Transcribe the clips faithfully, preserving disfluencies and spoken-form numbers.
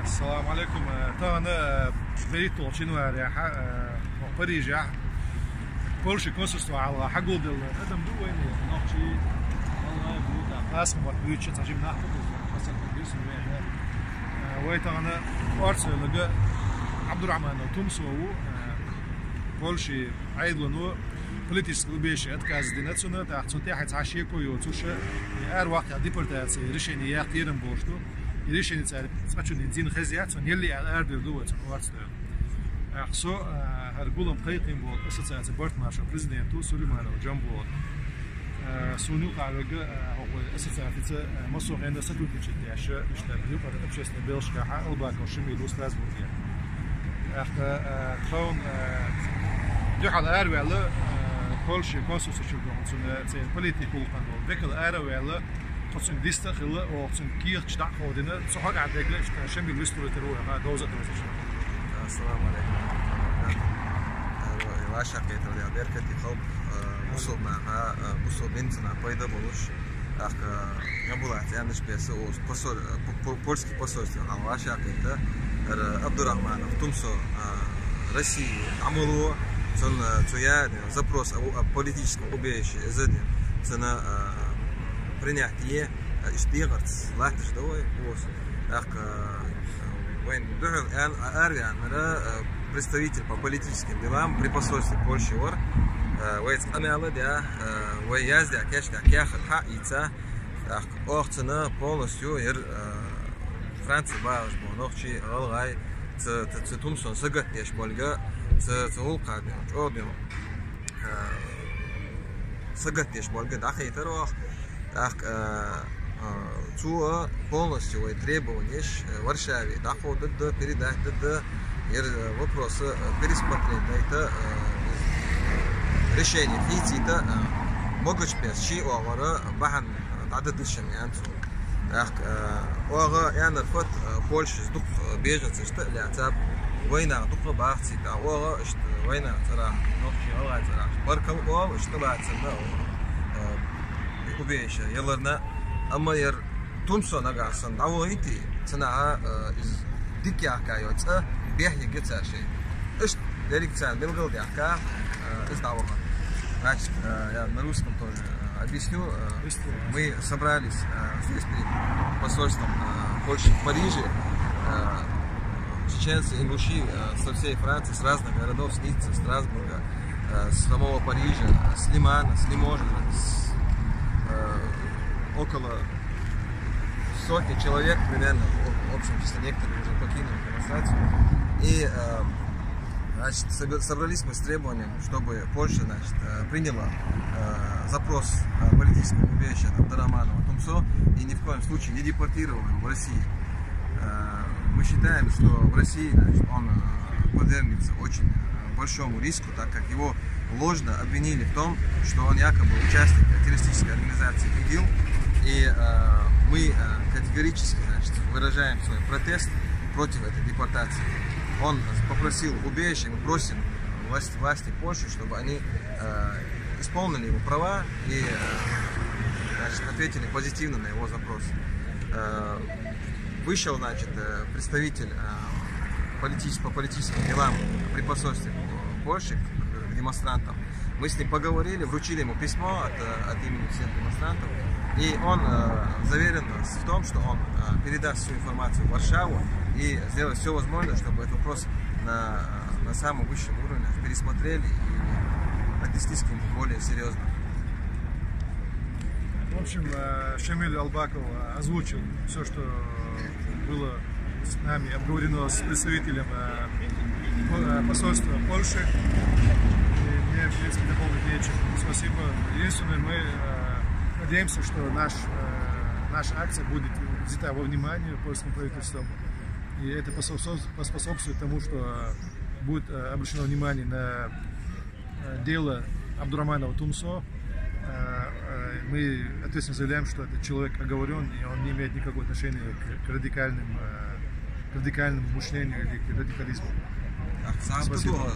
Ассаламу алейкум. Э, тахан, э, берхӀитталгӀача январехь, э, Парижехь Польшин консульство хьалха хьагулделла адам ду вайна, нохчий, гӀалгӀай бу, тӀаккха ас ма бат буьйцу, цхьа жим нах бу, хасан бу, бирса вайна. Э, вай тахан орцахь йолга Абдурахманов Тумсо ву, э, Польшин Ӏедало политическое убежище отказ дина цунна, тӀаккха цунна тӀехьа цхьа шеко йоцуш, и араваккха депортаци решени яккха кхерам болуш ду. И решени цара цкъачунна дина хеза яц, цунна елли аьлла арадер ду вай цунна орца дойла. ТӀаккха со, а, хӀара гулам кхайкхийна болу ассоциацин барт-маршо президента Сулейманов Джамбула. Э, суна юкъахь верг, э, хӀокху ассоциацица, э, массо а хенахь сотрудничать деш, иштта юкъара общественный белшкахь Албаков Шамил ву Страсбурге. ТӀаккха, э, тхуна, э, дуьхьал араваьлла, э, Польшин консульство чуьра дохуна цуьнан церан политикан гӀуллакхна волу векал араваьлла, тхо цуьнга диста а хилла, оха цуьнан кехаташ дӀа а кховдийна, цу хьокъехь дерг иштта Шамил вистхуьлуьйтур ву, хьан довза а довзуьйтуш. Ассаламу алейкум. Э, вай ваша кхетар я беркате халкъ, э, бусулба наха, э, бусулба динца пайда болуш, тӀаккха, э, я була цӀенаш беса оцу посол-, э, по-, по-, польский посольство хьалха ваша кхета, э, Абдурахманов Тумсо, э, России дӀа ма ло, цунна, э, цу яьхна запрос о, о политическом убежище, иза дина, цунна, э, принятие, э, иштта дегӀарца латташ ду вай, оцу. ТӀаккха, э, вайн дуьхьал ан-, а-, араваьннара, э, представитель по политическим делам при посольстве Польши вара, э, вайца къамел а даь, э, вай яздаь кечдаь кехат хьаийца, тӀаккха оха цунна полностью яра, э, Франци бахаш болу нохчий, гӀалгӀай, ца, ца, ца Тумсон сагатдеш болга, ца, ца гӀуллакха ден, чӀогӀа ден, э, сагатдеш болга дӀахайтар оха. ТӀаккха, а, а, цо полностью вай требованеш, а, Варшаве дӀакховдадда, передать дадда, яра, а, вопрос, а, пересмотреть дайта, а, решение хийцийта, а, могучу бес ши оагӀора бахьана, а, дӀададда шен аьнна цо. ТӀаккха, а, оха аьннар фат, а, Польшас дукха, а, беженцаш тӀа а лаьцна, вайнах дукха бахцийта, оха иштта вайнах цӀарах, нохчий, гӀалгӀай цӀарах баркалла оха, иштта бацарна, а, убежище яларна, амма яра Тумсо нагахь санна дӀавахийти, цунах, э, иза дика яхка йоцу цӀа бехъян геца шайн. Иштта дерриг царна билгалдаьхка, э, иза дӀавахана. Значит, э, я на русском тоже, э, объясню. Э, мы собрались, э, здесь перед посольством, э, Польши в Париже. Э, чеченцы, ингуши, э, со всей Франции, с разных городов, с Ниццы, Страсбурга, э, с самого Парижа, с Лимана, с Лиможа, с, э, около сотни человек примерно, в общем числе, некоторые уже покинули демонстрацию. И, э, значит, собер-, собрались мы с требованием, чтобы Польша, значит, э, приняла, э, запрос о политическом убежище от Абдурахманова Тумсо и ни в коем случае не депортировала его в Россию. Э, мы считаем, что в России, значит, он, э, подвергнется очень, э, большому риску, так как его ложно обвинили в том, что он якобы участник террористической организации ИГИЛ. И, э, мы, э, категорически, значит, выражаем свой протест против этой депортации. Он попросил убежище, мы просим власть-, власти Польши, чтобы они, э, исполнили его права и, э, значит, ответили позитивно на его запрос. Э, вышел, значит, э, представитель, э, политичес-, по политическим делам при посольстве Польши к, к демонстрантам. Мы с ним поговорили, вручили ему письмо от, э, от имени всех демонстрантов. И он, э, заверил нас в том, что он, э, передаст всю информацию в Варшаву и сделает всё возможное, чтобы этот вопрос на, на самом высшем уровне пересмотрели и отнеслись к нему более серьёзно. В общем, э, Шамиль Албаков, э, озвучил всё, что было с нами обговорено с представителем, э, по-, э, посольства Польши. И мне, в принципе, дополнить нечего. Спасибо. Единственное, мы, э, надеемся, что наш, э, наша акция будет взята во внимание польским правительством. И это поспособ-, поспособствует тому, что, э, будет, э, обращено внимание на, э, дело Абдураманова Тумсо, э, Мы ответственно заявляем, что этот человек оговорен, и он не имеет никакого отношения к, к радикальным, э, к радикальному мышлению или к радикализму. Цхьа Спасибо. Буту,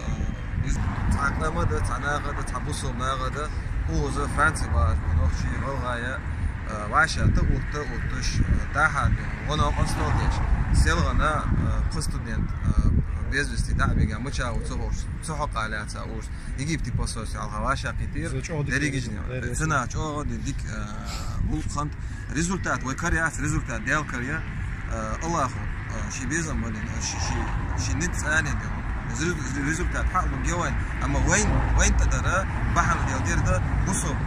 э, из-, цхьа къамада, цхьа нагӀада, цхьа бусалба нагӀада, укхаза Франци бахаш, нохчий, гӀалгӀай, э, вӀашагӀтӀа отта, отташ, э, дӀахо, гӀо-новкъостал долаш, селгӀана, э, кхы студент, э, без вести дӀа а бигаш, мичахь ва ца ховш, цу хьокъехьа лаьца уж, Египте посольстве хьалха вӀашагӀкхийттира, За чӀоагӀа дика дерригаш дика, дика. Цунах чӀоагӀа дика, э, гӀулакх хиннад. Результат вай кара яц, результат Даьла кара я, э, Аллахо, э, ший безам бенна, э, ший, ший, ший низ цӀена дина. Из рез-, результат хьалургья вайна, амма вайна, вайна тӀадара бахьан леладер да, бусалба,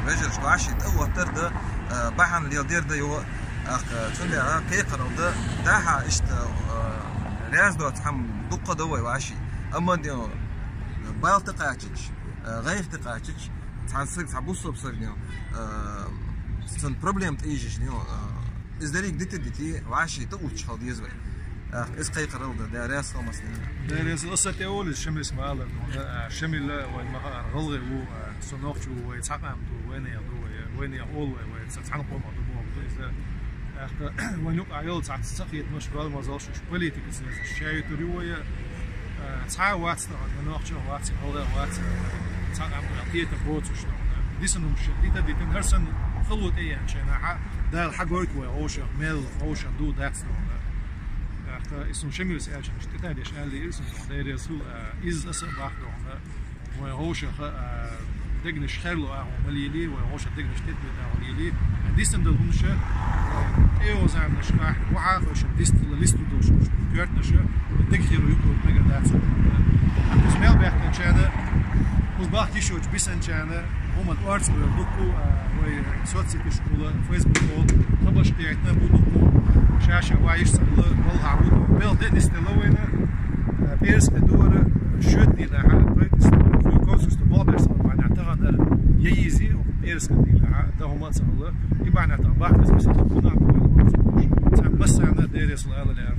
э, вежарашка вӀаший тӀаоттар да, э, бахьан леладер да йоах, э, цундела кхайкарал да, дӀахо иштта, э, раьза доаца хӀама дукха да вай вӀаший. Амма дина, бала тӀакхаччалца, э, гӀайгӀа тӀакхаччалца, цхьан сага, цхьа бусалба саг дина, э, цун проблема тӀаийжача дина, э, из деррига дита-дити, вӀаший тӀаотташ хила деза вай. Э, из кхайкарал да, Даьла раьза хилва массанена. Даьла раьза хилва, аса тӀе а волаш, Шамилс ма аллара, э, Шамил вай ма хаара гӀалгӀа ва, э, со нохчо ва, вай цхьа къам да, вайнаьха да вай, вайнаьха оал вай, вай цхьан къомах да боху, иза. ТӀаккха вайна юкъахь йолу цхьацца ца хетамаш, валла мазалш уьш политикаца лезаш, ша юьтур ю вай, э, цхьа а вац тахана, нохчо а вац, гӀалгӀа а вац, цхьа а къам а кхетам боцуш тахана. Дисина хӀумнаш дита а дитина, хӀара санна хало тӀееанчу хенахь, Дала хьагойту вай вовшах, мел вовшах ду дац тахана. ТӀаккха и суна Шамилс аьллачунна тӀетадеш аьлла, и суна Даьла раьза хилва, э, иза аса а боху тахана. Вай вовшах, а, дегнаш херло агӀо ма лелий, вай вовшах дегнаш тетбе агӀо лелий. Дисина долу хӀумнаш, а, тӀейогӀу заманашкахь, вахьа а хойшина дистхила листу долуш коьртанаш, дегахь хӀиро юкъа мегар дац. Иза мел баьхкинчарна, кхуза бахка йиш йоцуш бисинчарна, хӀуманна орца бевлла дуккха, а, вай соцсеташ хула, Facebook хула, хабарш кхетта бу дуккха, ша-ша вай йиш ца хилла, балхахь ву, мел де нисделла вайна, а, пӀераскан дора, шоьтан дийнахь, правительство, консульство боху бер сан бахьанехь тахана я йийзи, пӀераскан дийнахь, дан хӀума а ца хилла, и бахьанехь тахана бахка иза, аса хӀума а ца хилла, цхьа массарна Даьла раьза хилва ала лаьара.